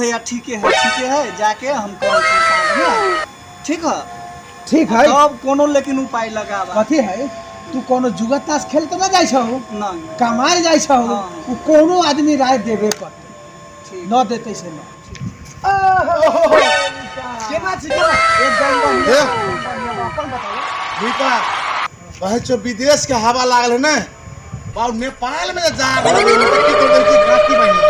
भैया ठीके है, ठीके है, जाके हम कहै छी साँझमे, ठीक है? ठीक है। तब कोनो लेकिन उपाय लगाबा। कथी है, तू कोनो जुआ ताश खेल तऽ ना जाइ छौ? नहीं। कमाए जाइ छौ। हाँ। उ कोनो आदमी राय देबे करतै। ठीक। न देतै से न। केना छी, केना? एकदम बढ़िया। हे। बढ़िया बा, अपन बताओ। बेटा कहै छौ विदेश के हवा लागल है ने बाबू, नेपाल में जे जा रहल है, की कर देलकै गाती बहिनी।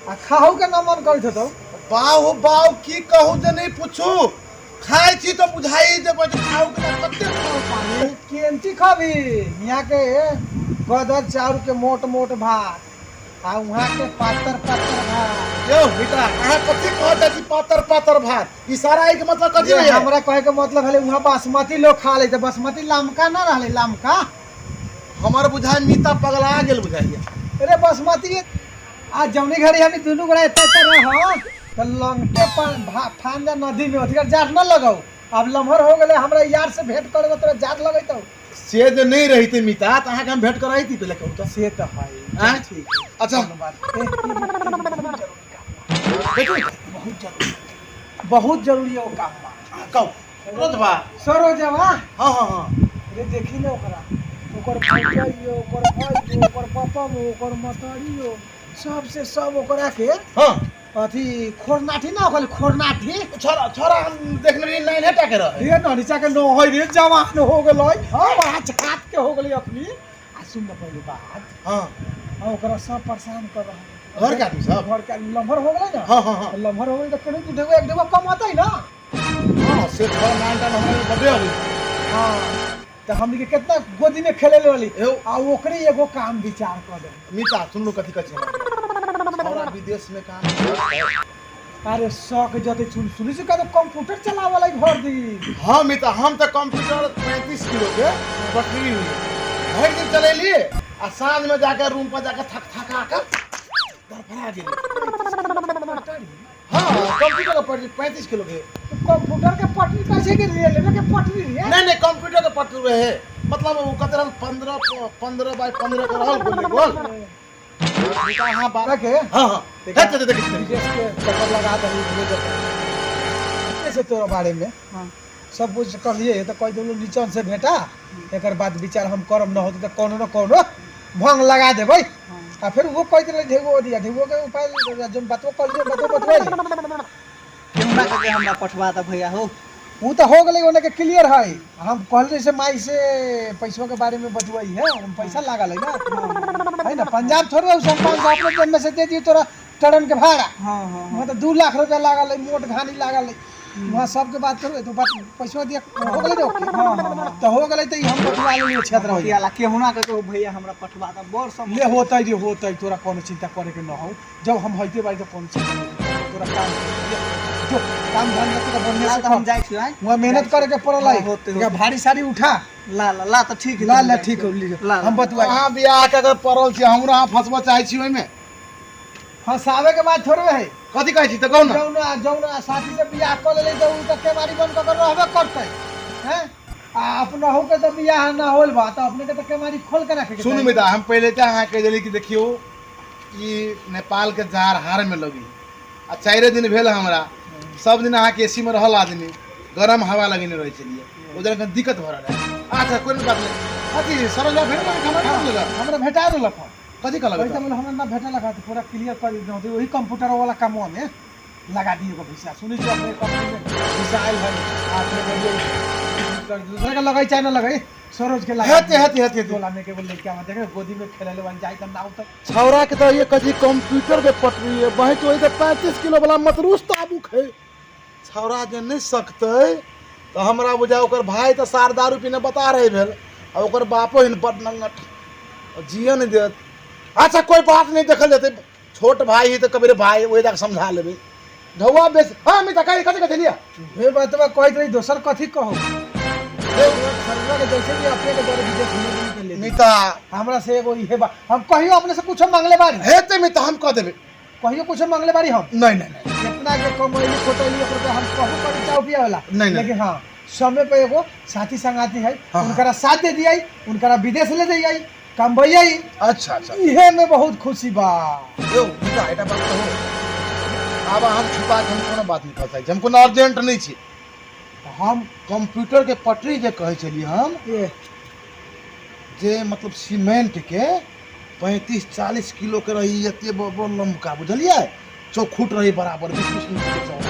आ खाहू के न मन करैत होतौ। बाऊ बाऊ की कहू जे नहीं पूछू, खाइ छी तऽ बुझाइ जे बज खाउ के ना कते खाउ पानी। केंची खबी, यहाँ के गदर चाउर के मोट मोट भात आ वहाँ के पातर पातर भात। यौ बेटा, अहाँ कथी कहऽ जाइ छी पातर पातर भात? इशारा के मतलब कथी ये होइए? हमरा कहे के मतलब हले वहाँ बासमती लोग खा ले, बासमती लमका ना रहले लमका। हमर बुझाइ मीता पगला गेल बुझाइए। अरे बासमती आ जौनी घड़ी हम दुनू गोड़ा एते एते रह त लंगटे फान जा नदी में ओथिकर जार न लगौ। अब लम्हर हो गेले, हमरा यार से भेंट करे तोरा जार लगैतौ। से जे नहीं रहिते मीता त अहाँके हम भेंट कराइती पहिले कहू त। से त है। आँय? ठीक। अच्छा। कोनो बात। ए, बहुत जरूरी काम बा। देखू। बहुत जरूरी, बहुत जरूरी है वो काम बा। हाँ, कहू। सरोजवा। सरोजवा? हाँ, हाँ, हाँ। अरे देखी ना ओकरा, ओकर भैया, ओकर भाई, ओकर पापा, ओकर मतरी, सबसे सब ओकरा के अथी खोरनाठी ना ओकर खोरनाठी। छोरा छोरा हम देखने रही नाइन हेटा के रहे। रे ननिचा के नो होय रे, जवान हो गेलै, पाँच हाथ के हो गेलै अखनी। आ सुन न पहले बात। हाँ। हाँ, ओकरा सब परेशान कर रहल। घर के आदमी सब? घर के आदमी लम्हर हो गेलै ना। हाँ, हाँ, हाँ। लम्हर हो गेलै त केना दू ढेगो एक ढेगो कम अतै ना। हाँ, से छोरा नाइन टा हमरा बड्डे अबै। हाँ, त हमनी के कितना गोदी में खेले वाली। एगो आ ओकरे एगो काम विचार कर दे। मीता सुनलू कथी कहै छै? छोरा विदेश में काम करतै। अरे शौक जते सुन सुनी से कतो कंप्यूटर चलावे घर दी। हाँ मीता, हम त कंप्यूटर 35 किलो के पटरी हुई भरि दिन चलेलिए आ साँझ में जाकर रूम पर जाकर थक थका कर धड़फड़ा गेली। हाँ, कंप्यूटर के पटरी 35 किलो के। कंप्यूटर के पटरी कैसे के रेलवे के पटरी रे? नहीं नहीं, कंप्यूटर के पटरी रहे, मतलब वो कते रहल 15 बाय 15 के रहल गोल गोल। मीता, हाँ, बारह के? हाँ, हाँ। देखा। हेत, देख, देख, देख। विदेश के चक्कर लगा दही, भेज देतै। ऐसे तोरा बारे में हाँ। सब कुछ कर लिए तो कह देलू नीचन से भेटा, एकर बाद विचार हम करब, न होते तो कोनो न कोनो भंग लगा देबै। हाँ। आ फिर वो कह देले ढेगो दिया, ढेगो के उपाय जोन बातबो कर लिए, बातबो बतबै। केहुना करके हमरा पठवा दे भैया हो। वो तो हो गेलै, ओने के क्लियर है। हम कहले से माई से पैसों के बारे में बतुआई है, हम पैसा लागल है ना, है ना? पंजाब थोड़े हो, सब 500 अपने जेब में से दे दिए तोरा ट्रेन के भाड़ा। हाँ, हाँ, वहाँ तो 2 लाख रुपया लागल है, मोट घानी लागल है वहाँ। सबके बात करू तो बात पैसवा दिया हो गेलै रे ओके। हाँ, हाँ, हाँ। तो हो गेलै तो ई हम बतुआ लेलियै क्षेत्र हो। बतियाला केहुना के तो भैया हमरा पठवा दे, बड़ सब ले होतै रे होतै, तोरा कोनो चिंता करे के न हो। जब हम होइते बारी तो कोनो चिंता नहीं, तोरा काम जो काम धंधा तोरा बढ़िया ला से त हम कर। जाइ छी आँय। वहाँ मेहनत करे के पड़ल है। हाँ, होते, होते। भारी सारी उठा। ला ला ला त ठीक है, ला त हम ला जाइ ठीक छी। हो, लीजिए। ला, ला। हम बतुआ अहाँ बियाह के अगर पड़ल छी, हमरा अहाँ फंसबऽ चाहै छी ओहिमे? फंसावे के बात थोड़े है। कथी कहै छी तऽ कहू ना। जौन जौन साथी से बियाह कऽ लेलै तऽ उ तऽ केवाड़ी बंद कऽ के रहबे करतै हैं। आ अपनहु के तऽ बियाह ना होल बा तऽ अपने के तऽ केवाड़ी खोल के रखे के सुनू चाही। मिता, हम पहिले तऽ अहाँ कहि देली कि देखियौ ई नेपाल के जार हार में लगी आ 4 दिन भेल हमरा, सब दिन अहाँके एसी में रहल आदमी गरम हवा लगेने रहै छलियै, ओहि दुआरे कनि दिक्कत भऽ रहल है। अच्छा कोइ बात नहि। अथी सरोजवा भेटल अहाँके? हमरा नहि भेटल। हमरा भेटा देलक हन। कथी कहलक? वही तो बोले हमरा ना भेटल हन, पूरा क्लियर कर दियौ, वही कंप्यूटर वाला कामवा में लगा दिए एगो पैसा। सुनै छी अपने कंपनी में पैसा आयल है, अपने बोलिए दूसरा के लगै चाहे ना लगै, सरोज के लगा। हेते, हेते, हेते, हेते। टोला में के एगो लड़का में देखे गोदी में खेले वाली जाई त नाउ त छौड़ा के तो ये कथी कंप्यूटर के पटरी है बही तो वही 35 किलो वाला मतरूस ताबुक है। छौड़ा जे नहीं सकते तो हमरा बुझा ओकर भाई तो सार दारू पीने बता रहे भेल आ ओकर बापो हिन बड नंगट जिए नहीं देत। अच्छा कोई बात नहीं, देखल जेतै, छोट भाई ही तो कभी रे भाई वही जाके समझा लेबै। ढौआ बेच। हाँ मिता कही कथी कथी लिया? हे बातवा कहत रही, दोसर कथी कहो? सरवा के जैसे भी अपने के द्वारा विदेश में के ले मिता हमरा से एगो इहे बा, हम कहियो अपने से कुछो मांगले बारी? हेते मिता, हम कह देबै। कहियो कुछो मांगले बारी हम? नहीं, नहीं, नहीं। कितना के कमैली खोटैली ओकर पे हम कहू करी चाव पिया वाला? नहीं, नहीं। लेकिन हाँ समय पे एगो साथी संगाती है, हाँ। उनकरा साथ दे दियाई, उनकरा विदेश ले जाई, कमबैई। अच्छा, अच्छा। इहे में बहुत खुशी बा। यौ मिता, एकटा बात कहू, आब अहाँ छुपा के हम कोनो बात नहि कऽ सकै छी, हम कोनो अर्जेंट नहि छी। हम कंप्यूटर के पटरी जे कहै छलियै हम ए जे मतलब सीमेंट के 35-40 किलो के रही, एते बड़ लम्बका, बुझलियै, चौखूट रही बराबर 20-20 इंच के चौड़ा।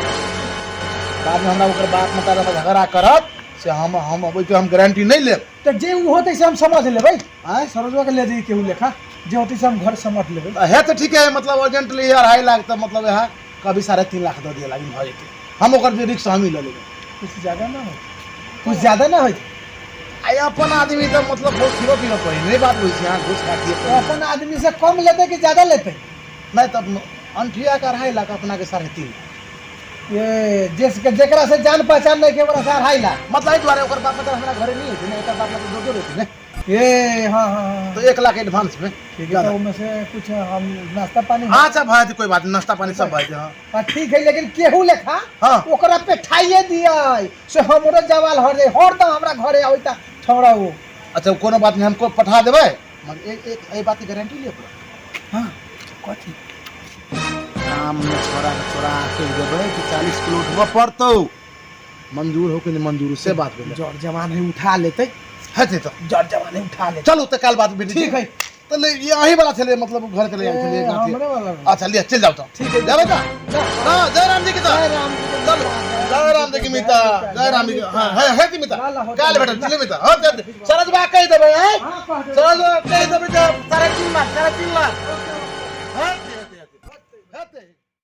बाद में हमरा ओकर बाप मतलब झगड़ा करत से हम ओहिके हम गारंटी नहि लेब। तऽ जे ओ होतै से हम समझ लेबै। आँय? सरोजवा के ले जाइए केहू लेखा, जे होतै से हम घर समझ लेबै। तऽ हे तऽ ठीक है, मतलब अर्जेंटली 2.5 लाख तऽ मतलब यहाँ कभी 3.5 लाख दऽ दिअ लागिन भऽ जेतै, हम ओकर जे रिक्स हमही लऽ लेबै। कुछ ज्यादा ना हो, कुछ ज्यादा ना होइत। आइ अपन आदमी तऽ मतलब बहुत खिरो पीरो पड़ी नहि बात बुझै छी, अहाँ घूस खा दिए। तो अपन आदमी से कम लेतै कि ज्यादा लेतै? नहि तऽ अंठिया के 2.5 लाख, अपना के 3.5। ये जिसके जेकरा से जान पहचान नहीं के ओकरा से 2.5 लाख। मतलब एहि दुआरे ओकर बाप मतलब हमरा घरे नहीं होते ने, एकर बाप मतलब दोसर होते ने। ये हाँ हाँ हाँ। तो 1 लाख एडवांस में। ठीक है, तो उसमें से कुछ हम नाश्ता पानी। अच्छा भाई तो कोई बात नहीं, नाश्ता पानी सब भाई। हाँ हाँ ठीक है, लेकिन केहू लेखा हाँ ओकरा पे ठाइए दिया से हमरो जवाल हर जाए, हरदम हमरा घरे आबैता छौड़ा वो। अच्छा कोनो बात नहीं, हमको पठा देबै, मगर एक एक एहि बात के गारंटी लिअ पड़त। हाँ कथी? काम में छोड़ा के चोरा कहि देबै कि 40 किलो उठबऽ पड़तौ, मंजूर हो कि नहीं मंजूर से बात भेलै। जर जवान है उठा लेतै। हेतै तऽ जर जवान है उठा लेतै। चलू तऽ काल्हि बात भेटै। ठीक है। तऽ ले, ई अहीं वाला छलै, मतलब घर चले आयल छलै। ए, हमरे वाला। अच्छा लिअ चलि जाउ तऽ। ठीक है। जेबै तऽ? हाँ, जय राम जी की तऽ। जय राम जी की। चलू, जय राम जी की मिता, जय राम जी की। हाँ है है मिता, ला, ला, हो, काल्हि भेटल चलू मिता। हाँ सरजबा कहि देबै। आँय हाँ कह देबै। सरजबा कहि देबै तऽ 3.5 लाख, 3.5 लाख। हाँ।